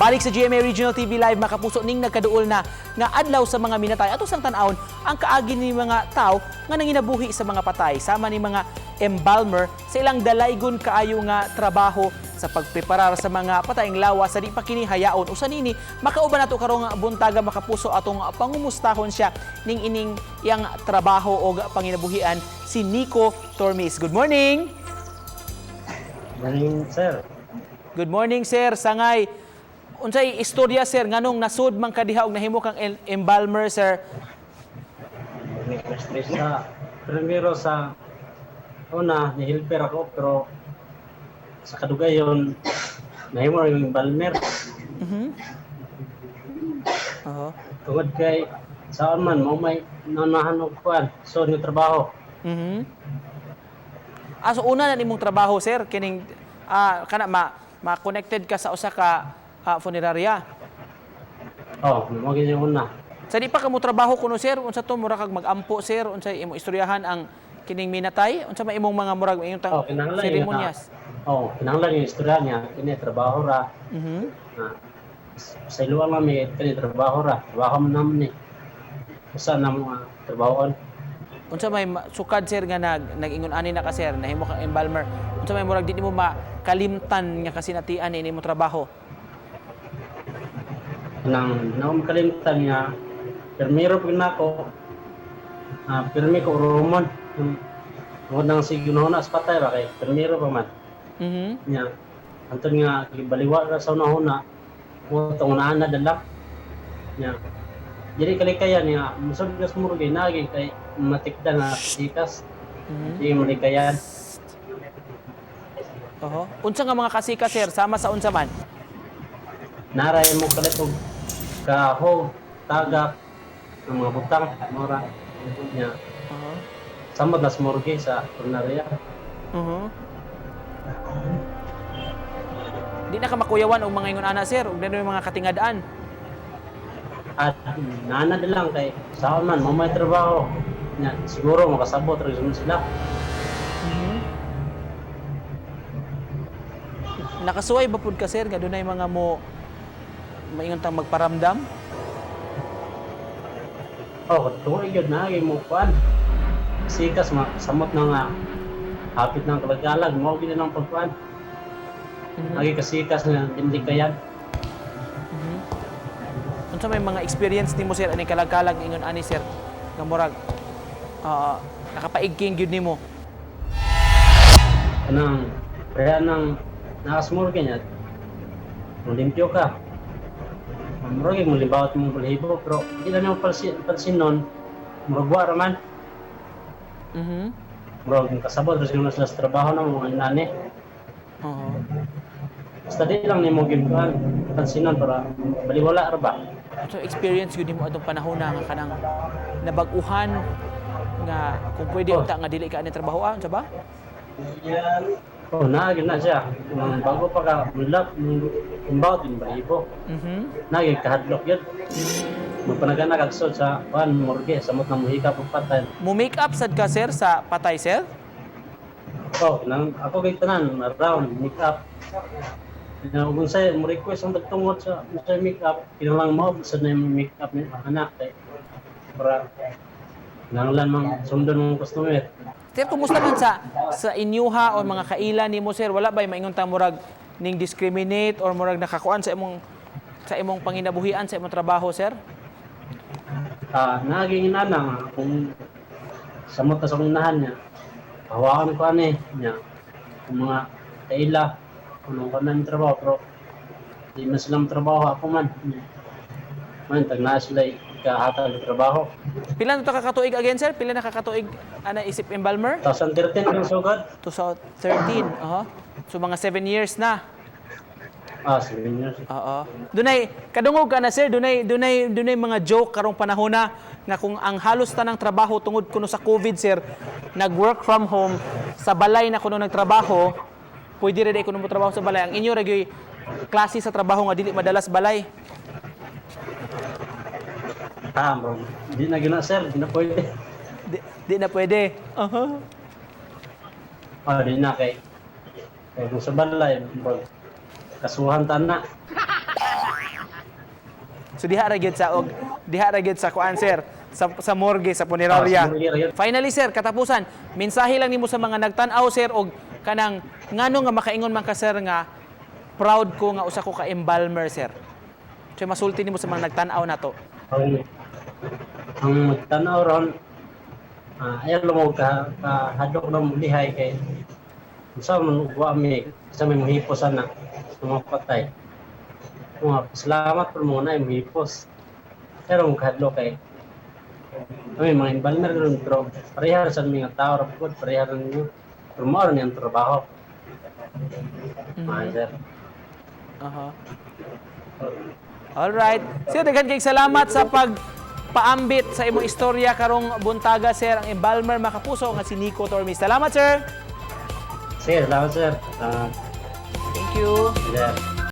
Balik sa GMA Regional TV Live, makapuso, ning nagkaduol na nga adlaw sa mga minatay. Ato sang tan-awon ang kaagi ni mga tao nga nanginabuhi sa mga patay sama ni mga embalmer sa ilang dalaygon kaayo nga trabaho sa pagpreparar sa mga patayng lawas sa di pa kini hayaon. Usa nini makauban nato karong buntaga, makapuso, atong pangumustahon siya ning ining iyang trabaho og panginabuhian, si Nico Tormis. Good morning. Morning, sir. Good morning, sir. Sangay, unsay istorya, sir, nganong nasud man ka diha og nahimo kang embalmer, sir? Sa primero, sa una, ni-helper ako, pero sa kadugayon nahimo ra yung embalmer. Tungod kay saan man mo may nanahan og kuan so yung trabaho. Ah, so una na nimong trabaho, sir, kining kana ma ma-connected ka sa usa ka funeraria? Oh, mo gyud yung una. Sa di pa ka mo trabaho kuno, sir, unsa to, mura kag mag-ampo, sir, unsay imo istoryahan ang kining minatay? Unsa may imong mga murag imong Oh, kinahanglan yun. seremonyas? Oh, kinahanglan yung istorya niya kini trabaho ra. Na sa iluwa lang may kini trabaho ra. Trabaho man naman ni. Usa na mga trabahoon. Unsa may sukad, sir, nga nag-ingon ani na ka, sir, nahimo kang embalmer? Unsa may murag di nimo makalimtan nga kasinatian ni imong trabaho? Nang na makalimtan nga pirmiro pud nako, pirmi ko rumon tungod nang sige na sa patay ba kay pirmiro pa man niya anton nga gibaliwa ra sa una-una mo tong unahan na dala niya dili kalikayan niya musod ka sa murag nagi kay matikda nga sikas. Di malikayan. Oho. Unsa nga mga kasika, sir, sama sa unsa man? Naray mo kalit og kahog, tagak ng mga butang mora niya. Samot na sa morgue sa pulnaria. Di na ka makuyawan og mga ingon ana, sir, ug dano yung mga katingad-an? At nana na lang kay saan man mo may trabaho nya siguro makasabot ra gyud sila. Nakasuway ba pud ka, sir, nga dunay mga mo maingon tang magparamdam? Oh, tuoy gyud na gyud mo kuan sikas ma samot na nga hapit ng kalagalag mo gyud nang pagkuan. Agi kasikas na hindi kayan. Unsa may mga experience nimo, sir, ani kalagkalag ingon ani, sir, nga murag nakapaigking gyud nimo? Kanang kaya nang nakasmurge niya mo limpyo ka, murag mo libawat mong balahibo pero di lang nimo pansin nun, murag wa ra man. Murag kasabot ra siguro sila sa trabaho na mga inani. Basta di lang nimo gid kuan pansinon para baliwala ra ba. So experience gyud nimo atong panahon na nga kanang nabag-uhan nga kung pwede unta nga dili ka ani trabaho, unsa ba? Oh, naa gyud na siya. Nang bago pa ka mulap, imbawat yung balahibo. Naa kahadlok yun. Magpanagana kag sud sa kuan morgue samot na muhika pag patay. Mo make up sad ka, sir, sa patay, sir? Oh, nang ako kay tanan round make up. Na kung unsay mo request ang tagtungod sa make up, kinahanglan mo sa na yung make up ni anak kay para kinahanglan mang sundon mong customer. Sir, kumusta man sa inyuha o mga kaila nimo, sir? Wala ba maingon ta murag ning discriminate or murag nakakuan sa imong panginabuhian, sa imong trabaho, sir? Ah, naging inana nga kung samot na sa akong inahan niya. Hawakan ko ani niya. Kung mga kaila kung ano man trabaho pero di man silang trabaho ako man. Man tag naa sila ikahatag og trabaho. Pila na to kakatuig again, sir? Pila na kakatuig ana isip embalmer? 2013 ang sugad. 2013. Aha. So mga 7 years na. Ah, 7 years. Oo. Dunay kadungog ka na, sir, dunay mga joke karong panahon na nga kung ang halos tanang trabaho tungod kuno sa COVID, sir, nag-work from home, sa balay na kuno nagtrabaho, pwede ra diay kuno mo trabaho sa balay. Ang inyo ra gyud klase sa trabaho nga dili madalas balay. Ah, bro. Di na gina, sir, di na pwede. Di na pwede. Aha. Ah, di na kay kung sa balay, bro. Kasuhan ta na. So diha ra gyud sa og diha ra gyud sa kuan, sir, sa morgue, sa punerarya. Ah, sa morgue ra gyud. Finally, sir, katapusan, mensahe lang nimo sa mga nagtan-aw, sir, og kanang ngano nga makaingon man ka, sir, nga proud ko nga usa ko ka embalmer, sir. So masulti nimo sa mga nagtan-aw nato. Ang magtanaw ron, ayaw mo ka hadlok na mo lihay kay unsa man wa mi sa may mohipos ana sa mga patay. Mga salamat pero mo na mohipos. Pero mo kahadlok kay kami mga embalmer ron, pero pareha sa mga tao ra pud, pareha ra ninyo. Pero mao ra ni ang trabaho. Mga sir. Alright. Sir, daghan kay salamat sa pag paambit sa imong istorya karong buntaga, sir, ang embalmer, makapuso, nga si Nico Tormis. Salamat, sir. Sige, salamat, sir. Salamat, Thank you. sir.